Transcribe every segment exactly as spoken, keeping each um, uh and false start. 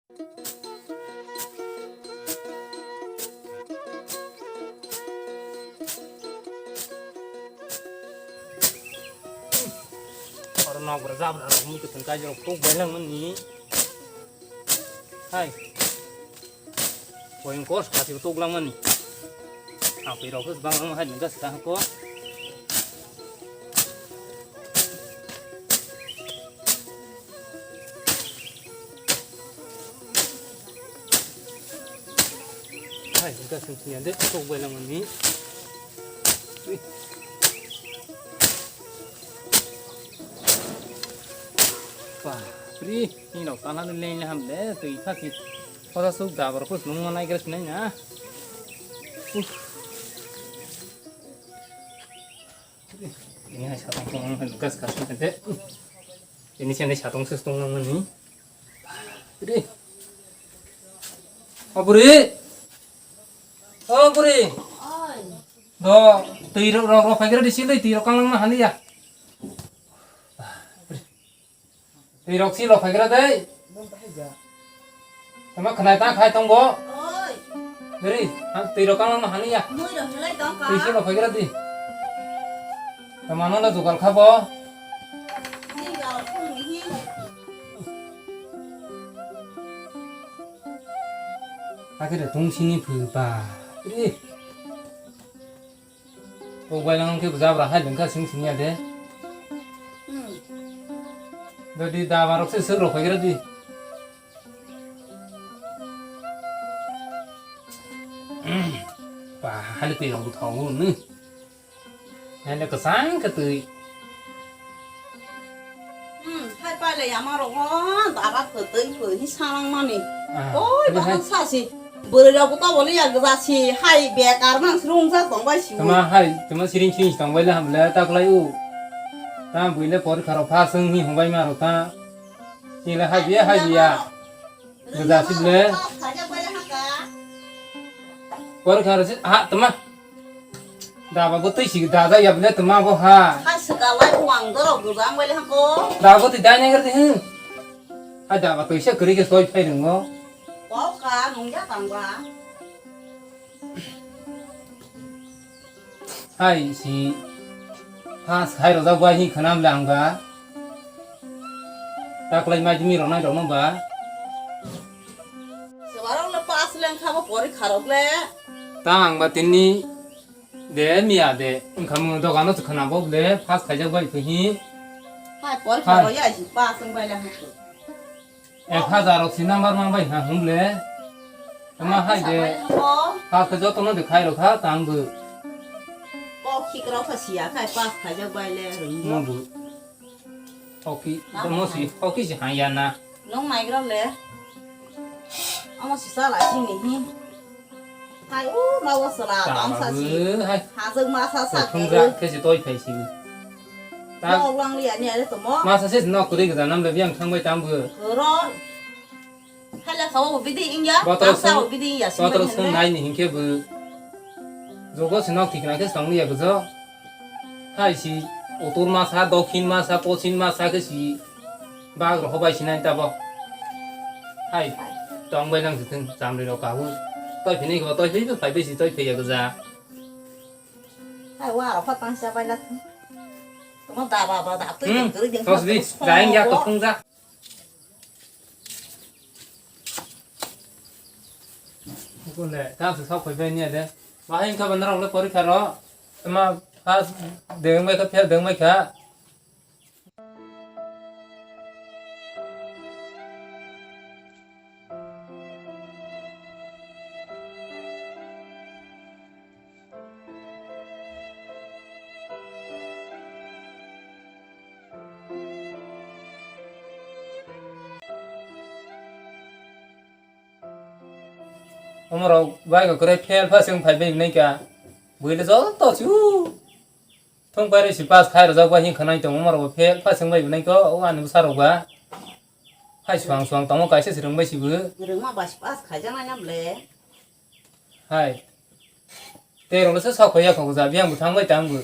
Oro nokbar jabra rok mui kwthwng kaijak rok tok bai langmani. Hai. Poyeng kos khati tok langmani. Apui rok bang hai nang gas ka ko. Hai, hingka sing sing ya de, tok bai lang ni. Wah, pri, ni rok tana ni leng ham de, tui pha si. Khoda suk da bar khus nung manai gres nai na. Uh. Ini hai satong tong nang gas gas nai de. Ini sini satong ses tong nang ni. Ri. O buri. O buri. Oi. Do twi rok rok rok phaigra di silai twi rok kang lang ma hali ya. Twi rok si rok phaigra dei. Tama khnai ta khai tong bo. Oi. Buri, ang twi rok kang lang ma hali ya. Mui rok helai tong ka. Twi si rok phaigra di. Tama no la jugal kha bo. Ni ga phung ni. Hakhe de tong sini phu ba. Ri. Kok bai lang khe jabra hai lengkha sing sing ya de. Hmm. Dodi da barok se sero khoigra di. Ba hali twi rok thau ni. Hene kwchang khe twi. Hmm, hai pailai ama rok ho dara kwtwi kwtwi sanang mani. Ah, oi, twi bahai hai. Sa si. Bwrwi rok bo to boli ya gwja si. Hai bekar mang srung jak tong bai si. Tama hai, tama siring siring tong bai le ham le ta kwlai u. Ta bui le porikha rok pha sung hi hung bai ma rok ta. Ti le hai biya, hai biya. Gwja si le. Porikha rok si, ha, tama. Daba bo twi si dajak ya bole tama bo ha. Hai swkalai uang dorok gwjang bai le hako. Daba bo twi dai nang rwdi hwn. Hai daba twi se kwrwi khe soi phai rwngo. Kok ka nung ya tang ba. Hai si. Ha sai rojak bai hi khwnam le ang ba. Taklai mai jimi rok nai rok no ba. Sebarok le pass leng kha bo porikha rok le. Ta ang ba tini de miya de wngkha mo dogano se khna bo le pass khaijak bai phi. Hai porikha rok ya si pass wng bai le ha. Ek hazar rok si number mang bai ha hum le. Tama hai de. Pass kha joto no de khai rok kha tang bo. Kok khik rok kha siya khai pass khaijak bai le rung. Mo bo. Hoki, mo si, hoki si hang ya na. Nong naigra le. Amo si sala sini hi. Hai u ma wa sala tang sa si. Hai. Hajak ma sa sa. Thung ja khe si toi phai si. Ta. Mo lang li ani ale to mo. Ma sa si nok kuri ga nam le biang thang bai tam bu. Ro. Hala khawa bo bidi ingya, botor tangsa sung, bo bidi ingya, botor sung nai ni hinkhe bo jogo se nok thikna khe song ya gjo. Hai si utur masa, dokhin masa, pochin masa khe si bag rok bai sinai tabo. Hai tong bai nang thung chamri rok kabu. Toi phini ko toi phini phai bai si toi phai ya gja. Hai wa rok pha tangsa bai la. Tamo da ba ba da tui. Hmm. Tui tui. Tos di, da ingya to thung ja. Kunde, tang se sok phai bai niya de. Bahai wngkha ba norok le porikha ro. Tama pass de wngbai kha, fail de wngbai kha. Omorok bai kwrwi fail pha se wng phai bai nai kha. Buile joto chu thung pai rw si pass khai rwjak bai hin khwnai tongo, omorok bo fail pha se wng bai nai kha, o ani bwsa rok ba. Hai suang suang tongo kaisa se rwng bai si bo. Rwngma bai si pass khai janai na ble. Hai. Tei rok le se sok ya kho ja biyang bo thang bai tang bo.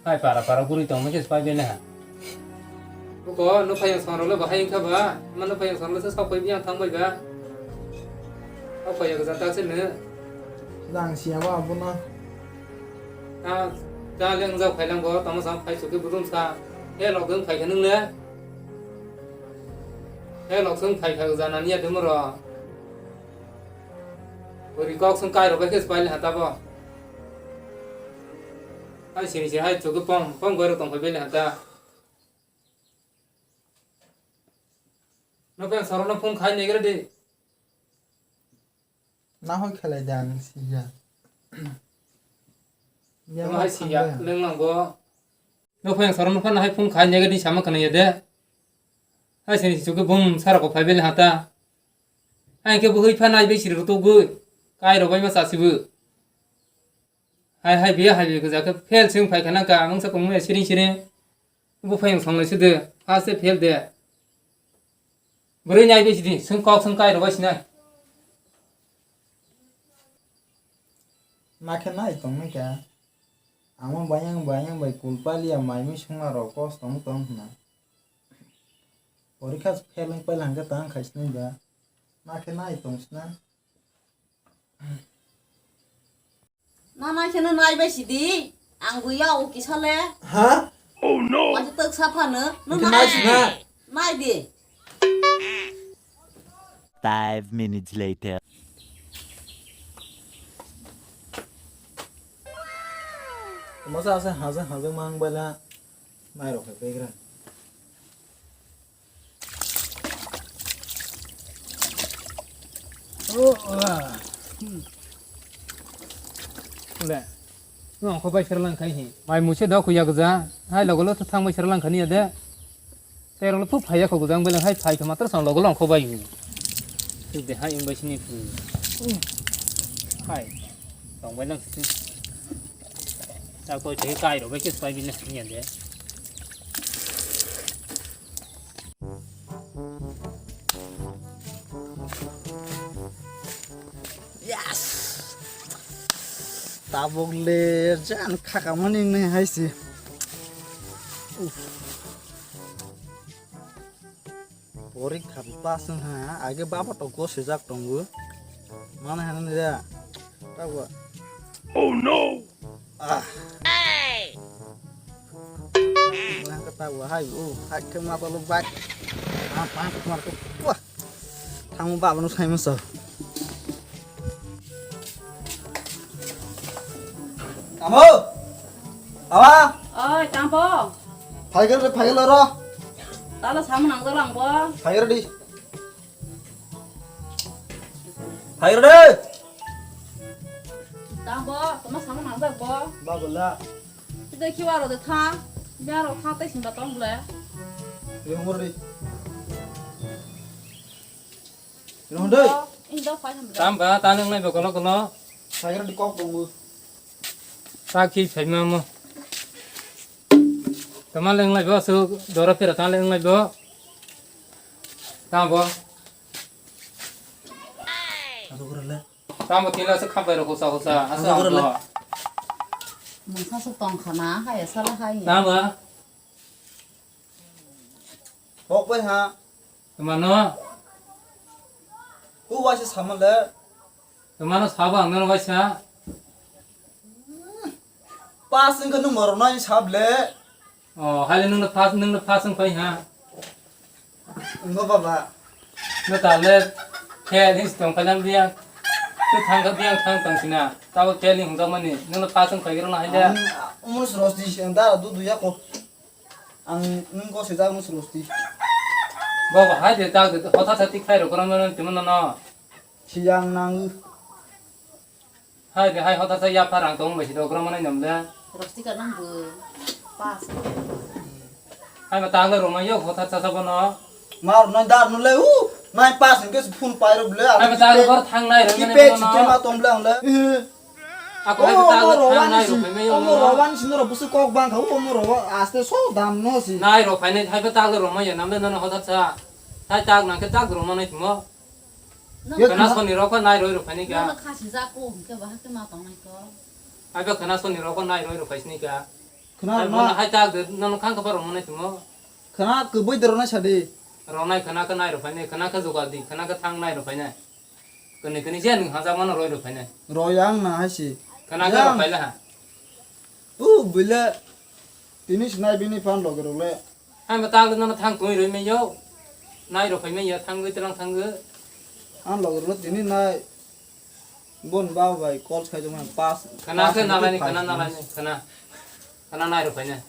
Hai para para guri tong ma khe pai bele ha. Buko, no phayang song rok le bahai wngkha ba? Ma no phayang song rok le se sok phai biyang thang bai ba? Sok phai ya gajak tak se no. Jang siya ba abono. Ta, ta le wng jak phai lang bo, tamo sa phai suk khe budum sa. He lok wng phai khe nung le. He lok se wng phai kha gajak nani ya demo ro. Bwrwi kok se wng kai rok bai khe se pai le ha ta bo. Hai sini se hai chuk khe pom, pom goi rok tong phai bai le ha ta. No phayang song rok no phone khai negre di. Na hoi khelai de ang siya. Tamo hai siya, leng lang bo. No phayang song rok no phano hai phone khai negre di sama khana ya de. Hai sini chuk khe bum sara ko phai bai le ha ta. Hai khe bo hoi pha nai bai siri rok to goi. Kai rok bai ma cha si bo. Hai, hai, biya, hai, biya, gajak khe fail se wng phai kha na ka, ang sa kongma ya siring, siring. Bo phai wng song lai se de, first se fail de. Bwrwi nai bai sidi, swng kok swng kai rw bai sinai. Ma khe nai tong nai kha. Amo bayang, bayang bai kul paliya mai mui songma rok kos tong tong hwna. Porikha fail wng pai lang khe tang khai sinai ba. Ma khe nai tong sina. Nana khe no nai bai sidi, ang bo ya o kisa le. Ha? Oh no! Waisa twk sa phano, no nai sina. Nai di. Five minutes later. Masa asa haja haja mang bala, nai rok khe begra. Oh, ah. Hmm. Le. No, ko bai serlang khai hi. Mai muse da ku ya gja. Hai logo lo thang bai serlang khani ya de. Terong lo phu phai ya ko gja bai lang hai phai kha matro sang logo long ko bai hi. Tu de hai bai sini phu. Hai. Tong bai lang sini. Ta ko te kai ro bai kis pai bin ya de. Yes! Tabuk le jan khakamani nai hai se. Uff. Porikha pass wng ha, age baba to gosijak tongo. Mana hwnwi da. Tabuk. Oh no! Ah. Hey! Wah, kata wah, hai, oh, hai, khe ma tolo bike. Ah, pa, kemar ko. Wah. Thang ba bono sai masa. Amo. Awa. Oi, tambo. Phai gel re, phai gel ro. Tala saman ang jalang bo. Phai gel di. Phai gel de. Tambo, toma saman ang jak bo. Ba bola. Tei khiwa rw de tha, bia rw tha tei singba tong ble. Rw hor di. Rw hor dei. Indo phai ham ble. Tam ba ta nang nai bo kono kono. Sagra di kok tongo. Ta khi phai ma mo. Tama leng lai bo su dora pera ta leng lai bo. Ta bo. Aso kore le. Tamo tila se khapai rok hosa hosa, asa ang to. Mungsa se tong khana, hai sala hai. Tamo. Hok bai ha. Tama no. Ku waisa sama le. Tama no sabo ang no waisa. Pas wngkha nwng morok no ani sab le. Oh, hai le nwng no pas, nwng no pas wng pai ha. Ngo baba. No ta le, khe ni tong pa jang biang. Tu thang ka biang thang tang sina. Tabo khe ni hung mani. Nwng no pas wng pai gro na hai le. Ang, umus rosti si, ang da du du ya ko. Ang nwng ko se da umus rosti. Baba, hai de ta, hotha sa tik phai ro kono no, timo no no. Siang nang. Hai de, hai hotar sa yapha rang tong bai si dok ro manai nom de. Rostika nang bo. Pas. Hai ma tang le roma yo hotar sa sa bono. Mar nai dar no le u. Nai pas ke phun pai ro ble. Hai ma tang le bor thang nai ro ki mane pe bono. Chite ma tom le ang le. Ako hai ma tang le thang nai ro phai me yo. Omo rowan sino ro busu kok bang kha u omo ro aste so dam no si. Nai ro phai nai hai ma tang le roma yo nam le no hotar sa. Hai tag nang ke tag ro manai mo. Khana soni rok nai roi rok phani ka. Nono khasi jako hwnkhe bahai khe ma tongnai ko. Ai ba khana soni rok nai roi rok phai sini ka. Khna ai ma. Bono hai tak de nono khang ka parong monai tumo. Khana kwbui de ronai sadi. Ronai khana khe nai rw phainai, khana khe jugal di, khana khe thang nai rw phainai. Kwnwi kwnwi je nwng hajak mano roi rw phainai. Roi ang na hai si. Khana khe rw phaila ha. U bwle tini sinai bini phan loge rw le. Hai ma tang nono thang twi rw mai yo. Nai rw phaimai ya thang gwi tlang thang gwi. Ang loge rw le tini nai. Bon ba bai call khai jong pass. Khana khe nalai ni, khana nalai ni, khana. Khana nai rw phainai.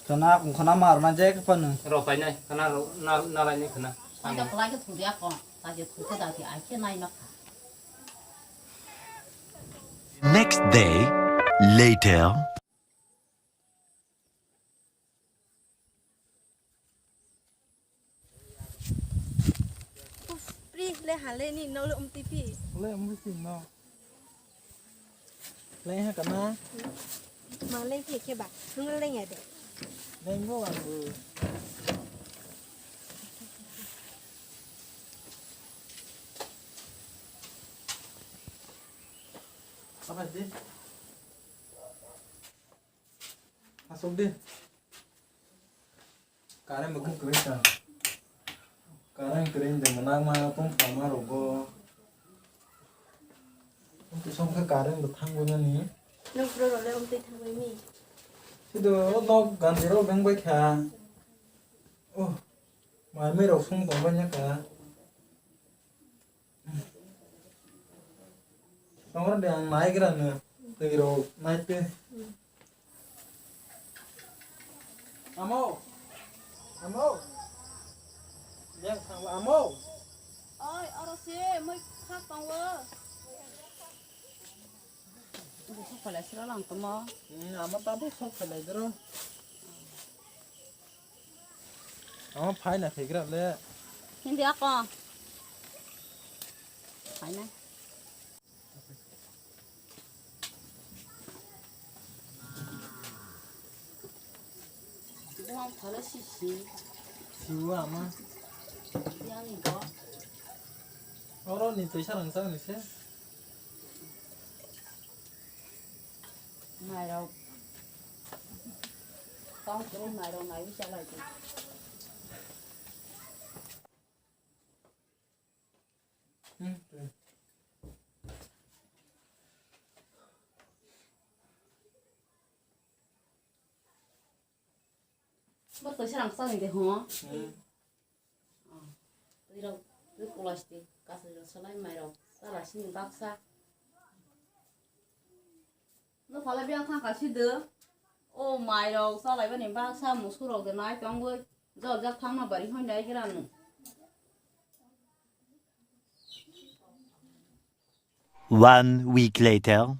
Khana khana mar na je ka panu. Rw phainai, khana rw na nalai ni khana. Ang da plai ke thuri ako, ta je thuri da ke ai ke nai ma kha. Next day, later. Uf, pri le hale ni no le umti pi. Le umti pi no. Le ha kana? Ma le phi ke ba, nung le ya de. Le ngo ang bu. Apa sih? Asok di. Current bo khe kwrwi sa. Current kwrwi de mwnakma tong phalma rogo. Twi song khe current bo thangwi nani. Nokro role umtwi thangwi mi. Sido nok ganti ro beng bai kha. Oh. Mai mai rok song tong bai nya kha. Tongro de ang naigra no. Twi rok nai te. Amo. Amo. Yang thang amo. Oi, oro se moi khak tongo. Sok phalai sira lang tomo. Hmm, amo ta bo sok phalai dro. Amo phaina thegra le. Hindi ako. Phaina. Buang thala sisi. Siwa ama. Yang ibo. Oro ni tuisa rang chang ni se. Mairok. Tong kuru mairok mai bisa lagi. Bo toisa rang chang de ho. Twi rok twi plastic kasri rok salai mai rok chala sini baksa. No phala biang thang ka si de. O mai rok chalai bani baksa musu rok de nai tong boi. Jor jak thang ma bari hoi nai gira nu. One week later.